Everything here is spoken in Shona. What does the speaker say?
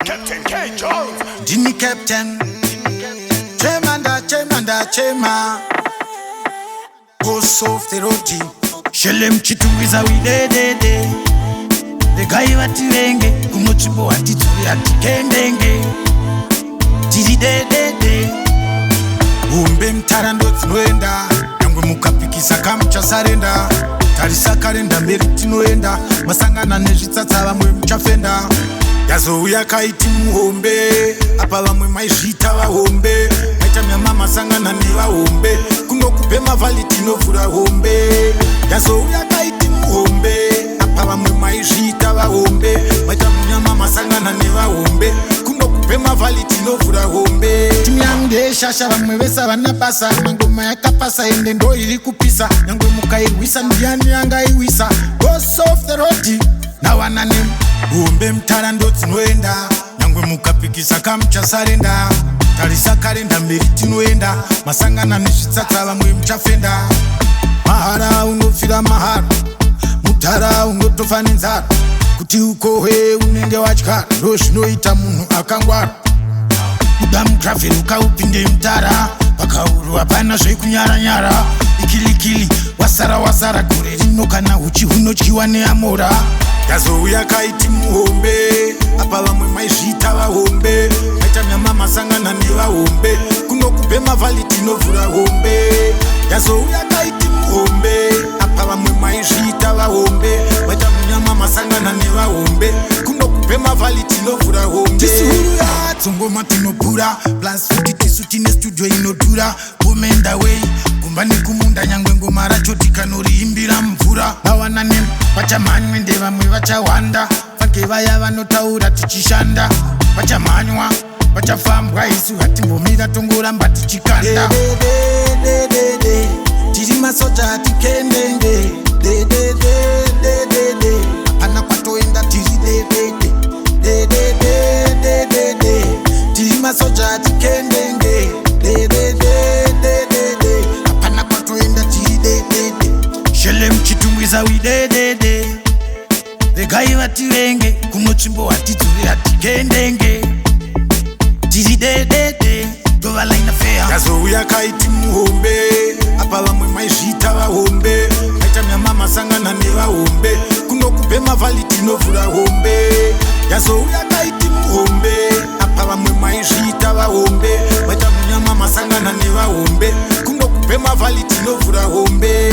Captain K Jones. Ndini captain. Chema ndachema ndachema. Boss of the road. Shelem Chitungwiza widedede. Regai vativenge kunotsvimbo hatidzuri hatikendenge. Tiri dedede. Hombe mutarando dzinoenda nyangwe mukapikisa kamuchasarenda. Tarisa kalenda mberi tinoenda masangana nezvitsatsa vamwe muchafenda. Yazouya kaiti muhombe apa vamwe maizviita vahombe maita myama masangana nevahombe kunokupe mavhali tinovhura hombe. Yazouya kaiti muhombe apa vamwe maizviita vahombe maita munyama masangana nevahombe kunokupe mavhali tinovhura hombe. Timu yangu ndeyeshasha vamwe vese havana basa mangoma yakapasa ende ndo iri kupisa nyangwe mukairwisa ndiani angaiwisa. Boss of the road nawana nem hombe mutarando dzinoenda nyangwe mukapikisa kamuchasarenda. Tarisa kalenda mberi tinoenda masangana nezvitsatsa vamwe muchafenda. Mahara unofira mahara mudhara unotofa nenzara kuti ukohwe unenge watyara ndo zvinoita munhu akangwara. Buda mugravel ukaupinde mutara pakauru hapana zvekunyaranyara. Ikilikili wasara wasara gore rino kana huchi hunotyiwa neamora. Yazouya kaiti muhombe apa vamwe maizviita vahombe maita myama masangana nevahombe kunokupe mavhali tinovhura hombe. Yazouya kaiti muhombe apa vamwe maizviita vahombe maita munyama masangana nevahombe kunokupe mavhali tinovhura hombe. Tisu huru yadzo ngoma tinobhura plus futi tisu tine studio inodhura. Komenda wei kumba nekumunda nyangwe ngoma racho tikanoriimbira mvura. Vawana nem vachamhanywe ndevamwe vachawanda fake vaya vanotaura tichishanda vachamhanywa vachafambwa isu hatimbomira tongoramba tichikanda. Tiri masoja hatikendenge dededededede hapana kwatoenda tiri dedede dededededede. Tiri masoja hatikendenge dededededede hapana kwatoenda tiri dedede. Shelem Chitungwiza widedede. Regai vativenge kunotsvimbo hatidzuri hatikendenge. Tiri dedede tovalaina feya. Yazouya kaiti muhombe apa vamwe maizviita vahombe maita myama masangana nevahombe kunokupe mavhali tinovhura hombe. Yazouya kaiti muhombe apa vamwe maizviita vahombe maita munyama masangana nevahombe kunokupe mavhali tinovhura hombe.